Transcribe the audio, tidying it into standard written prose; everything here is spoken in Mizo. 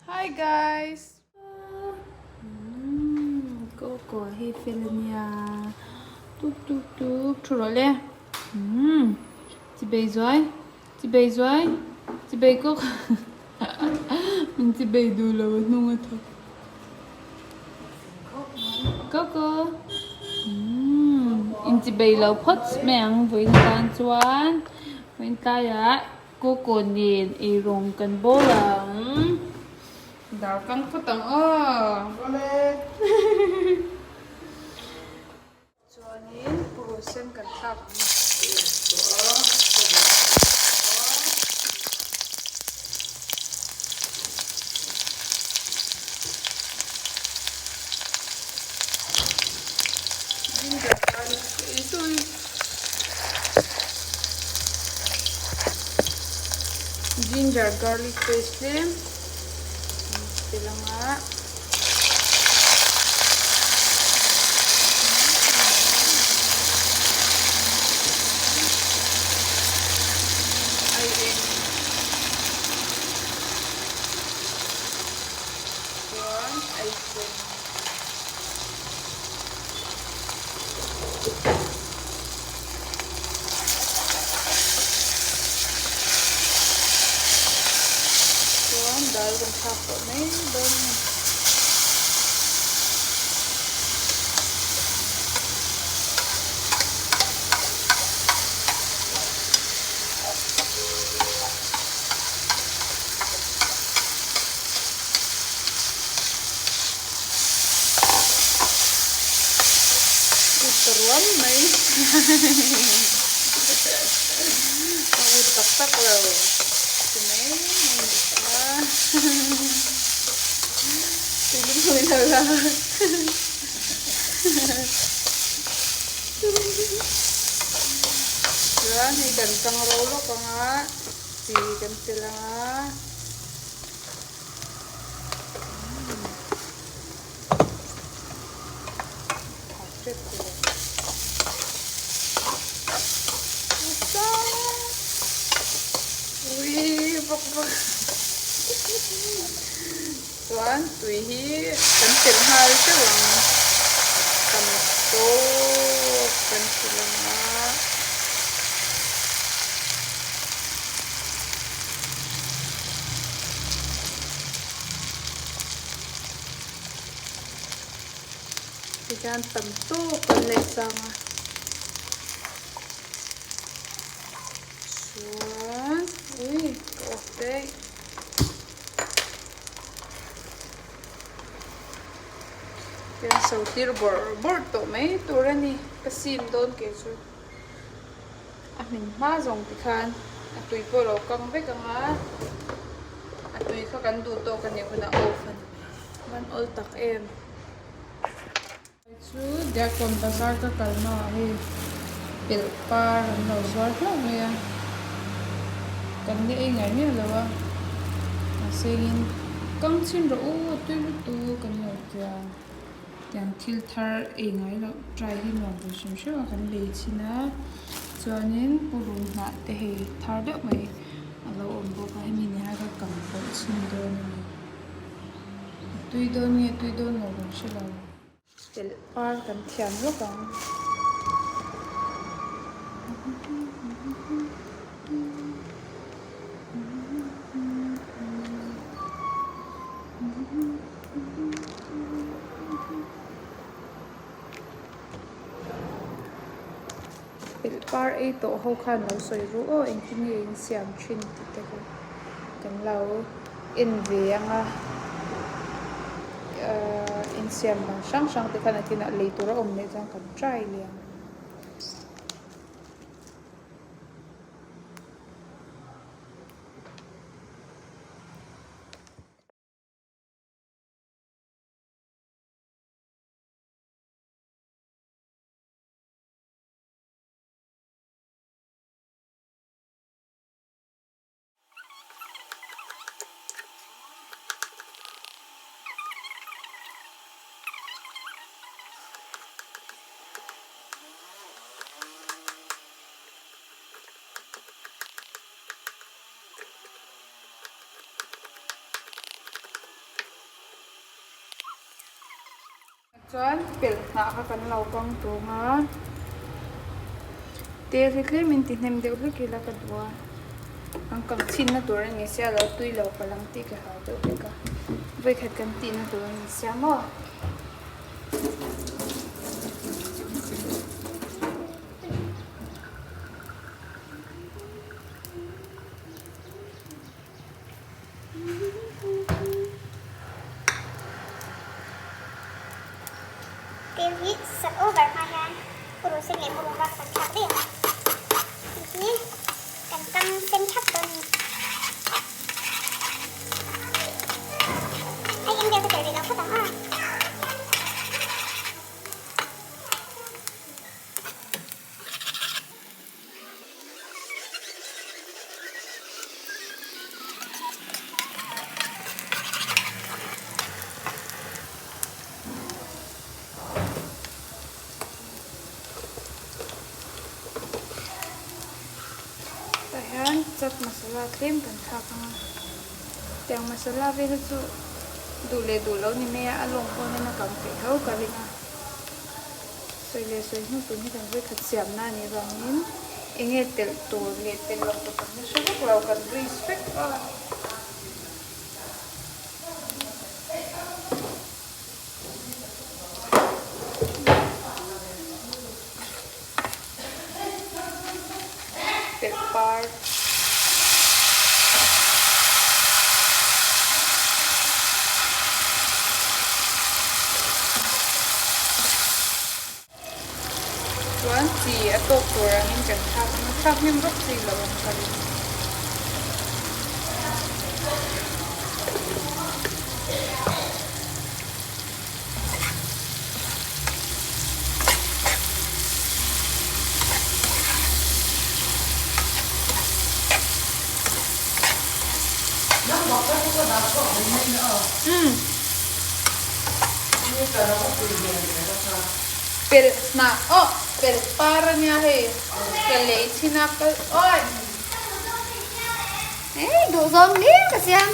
Hi guys! Umm Coco hi fel ania tuk tuk tuk thu rawh le umm chi bei zuai chi bei zuai chi bei kawk min chi bei duh lo a hnung a thawk Coco umm in chi bei lo phawt mai ang vawiin tan chuan vawiin tlaiah Coco nen eirawng kan bawl ang. Dar kang phawt ang aw. Chuanin purun sen kan thlak ang. Ginger garlic paste. Ginger garlic paste tlem tel anga ai eng chuan ai sen. Chuan dal kan thlak tawh mai dawn a ni. Ut ta rual mai a ut tak tak lo ti mai mai ni kha tui lung lo la chuan hei kan kang ro lawk anga chi kan tel anga. Chuan tui hi kan telh nghal teuh ang tam tawk kan telh ang a. Tikhian tam tawk kan leh sang a chuan ui ka off daih tihian so tir bawrh bawrh tawh mai tur a ni ka sim dawn kei chu. A hmin hma zawng ti khan a tui pawh a lo kang vek ang a, a tui kha kan duh tawk a nih hunah off a ni mai. Man awl tak em. Hei chu Diakkawn bazar ka kalna ah hei pelh par an lo zuar hlauh mai a, kan la ei ngai miah lo a, mahse in kang chhin rawh u a tui lutuk an lo tia. Tiang thil thar ei ngai loh try hi nuam ve hrim hrim a kan lei chhin a chuanin purun hnah te hei thar deuh mai a lo awm bawk a hemi ni hian ka kang pawlh chhin dawn a ni a tui dawn nge tui dawn lo kan hre lo. Telh par kan thiam lawk ang. Pelh par ei tawh ho khan lo sawi ru aw engtin nge in siam thin tih te kha kan lo en ve ang a ahh insiam dang hrang hrang te khan a kinah lei tur a awm leh chuan kan try leh ang. Chuan pelh hnah kha kan lo kang tung a, tel hi tlem in ti hnem deuh hlek ila ka duh a, kan kang chhinna tur a ni sia lo tui lo palh ang tih ka hlau deuh hlek a, vawikhat kan tihna tur a ni sia maw. Tel hi sat over hma hian purun sen leh purun var kan thlak daih ang a, hei hi kan tang sen thap dawn a ni. Hei eng vel ka telh rih lo phawt ang a. Tah hian chat masala tlem kan thlak ang a, tiang masala vel hi chu duh leh duh lo ni mai a, a lawng pawh hian a kang theih tho ka ring a. Sawi leh sawi hnu tun hi kan vawikhat siamna a nih avangin eng nge telh tur leh telh loh tur kan la hre vek lo, kan risk vek a. Telh par. Chuan chi a tawk tur angin kan thlak ang a, thlak hnem vak chi lo ang ka ring. Pelh hnah aw pelh par ania hei ka lei chhin a ka awi Hei duhzawm hlir ka siam.